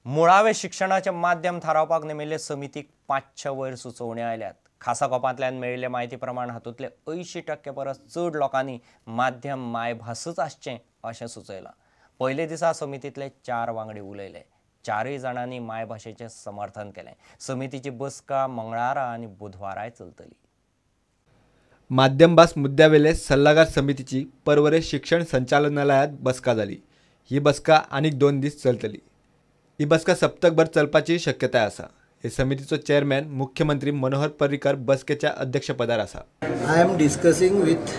मुळावे शिक्षणाचें माध्यम थारावपाक नेमिल्ले समितीक 500 वयर सुचोवण्यो आयल्यात. खासा गोपांतल्यान मेळिल्ले म्हायती प्रमाण हातूंतले 80% परस चड लोकांनी माध्यम मायभासूच आसचें अशें सुचयलां. पयले दिसा समितींतले 4 वांगडी उलयले. 4 जाणांनी मायभाशेचें समर्थन केलें. समितीची बसका मंगळारा आनी बुधवाराय चलतली. माध्यम भास मुद्द्यावेले सल्लागार समितीची परवरे शिक्षण संचालनालयात बसका जाली. ही बसका आनीक 2 दीस चलतली. ही बसका सप्तकभर चलपाची शक्यताय आसा. हे समितीचो चेअरमॅन मुख्यमंत्री मनोहर पर्रीकर बसकेच्या अध्यक्षपदार आसा. I am discussing with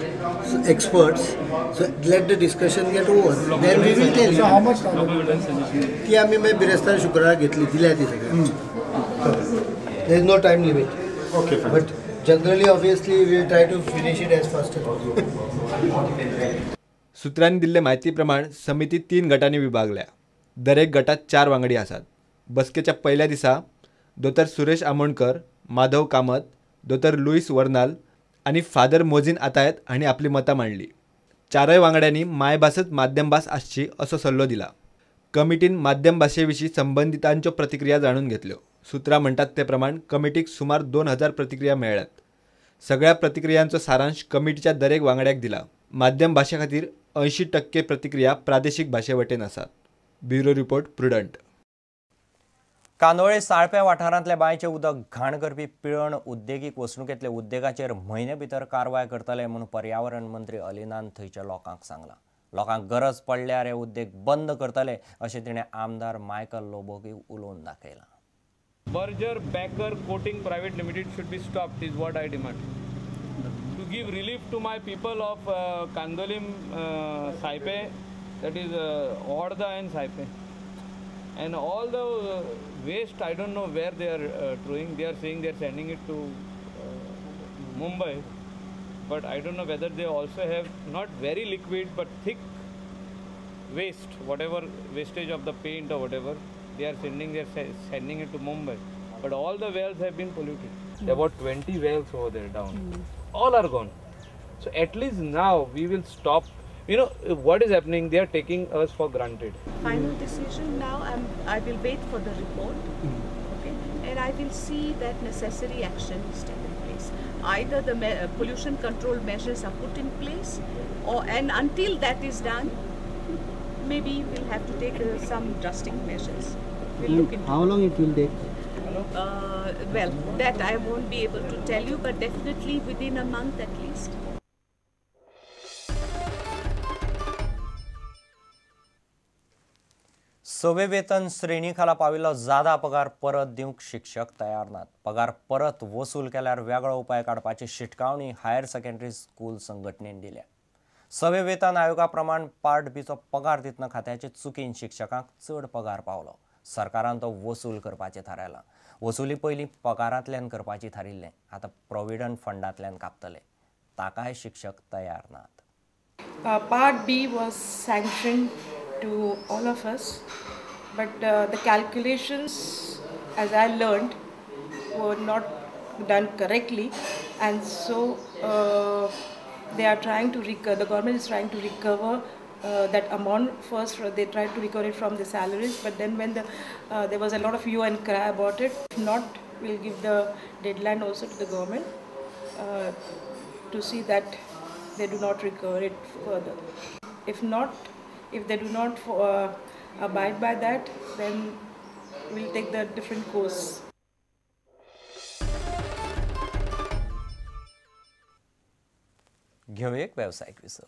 experts, so let the discussion get over, then we will tell you. How much time? ती आमी मागीर बिरेस्तार शुक्रारा घेतली, दिल्या ती सगळ्यांक. There is no time limit. Okay, but generally obviously we will try to finish it as fast as possible. सूत्रांनी दिल्ले म्हायती प्रमाण समिती 3 गटांनी विभागल्या. दरेक गटात 4 वांगडी आसात. बसकेच्या पहिल्या दिसा दोतर सुरेश आमोणकर, माधव कामत, दोतर लुईस वर्नाल आनी फादर मोझीन आतायत हांणी आपली मतां मांडली. 4 वांगड्यांनी मायभासच माध्यम भास आसची असो सल्लो दिला. कमिटीन माध्यम भाशे विशीं संबंदितांच्यो प्रतिक्रिया जाणून घेतल्यो. सूत्रां म्हणटात ते प्रमाण कमिटीक सुमार 2000 प्रतिक्रिया मेळ्ळ्यात. सगळ्या प्रतिक्रियांचो सारांश कमिटीच्या दरेक वांगड्याक दिला. माध्यम भाशे खातीर 80% प्रतिक्रिया प्रादेशीक भाशे वटेन आसात. Bureau report, Prudent. Candolim Salpe वाठारांतल्या बांयचें उदक घाण करपी पिळण उद्देगीक वसणुकेंतले उद्देगाचेर म्हयने भितर कारवाय करतले म्हूण पर्यावरण मंत्री अलिनान थंयच्या लोकांक सांगलां. लोकांक गरज पडल्यार हे उद्देग बंद करतले अशें तिणें आमदार मायकल लोबोक उलोवन दाखयलां. Berger Becker Coating Private Limited should be stopped is what I demand. To give relief to my people of Candolim, Saipe, that is Orda and Saipe. And all the waste, I don't know where they are throwing. They are saying they are sending it to Mumbai, but I don't know whether they also have not very liquid but thick waste, whatever wastage of the paint or whatever, they are sending, they are sending it to Mumbai. But all the wells have been polluted. There are about 20 wells over there down. All are gone. So at least now we will stop. You know what is happening? They are taking us for granted. Final decision now. I will wait for the report. Okay, and I will see that necessary action is taken place. Either the pollution control measures are put in place, or and until that is done, maybe we'll have to take some drastic measures. We'll look into. How long it will take? Well, that I won't be able to tell you, but definitely within a month at least. सवे वेतन श्रेणी खाला पाविल्लो जादा पगार परत दिवंक शिक्षक तयार नात. पगार परत वसूल केल्यार वेगळो उपाय काडपाची शिटकावणी हायर सेकंडरी स्कूल संघटनेन दिल्या. सवे वेतन आयोगा प्रमाण पार्ट बीचो पगार दितना खात्याचे चुकीन शिक्षकांक चड पगार पावलो. सरकारान तो वसूल करपाचें थारायलां. वसुली पयलीं पगारांतल्यान करपाची थारिल्लें, आतां प्रोविडंट फंडांतल्यान कापतले. ताकाय शिक्षक तयार नात. Part B was sanctioned to all of us, but the calculations, as I learned, were not done correctly, and so they are trying to recover. The government is trying to recover that amount first. They tried to recover it from the salaries, but then when the there was a lot of hue and cry about it. If not, we'll give the deadline also to the government to see that they do not recover it further. If not, if they do not abide by that, then we'll take the different course. घेऊया एक व्यावसायिक विसव.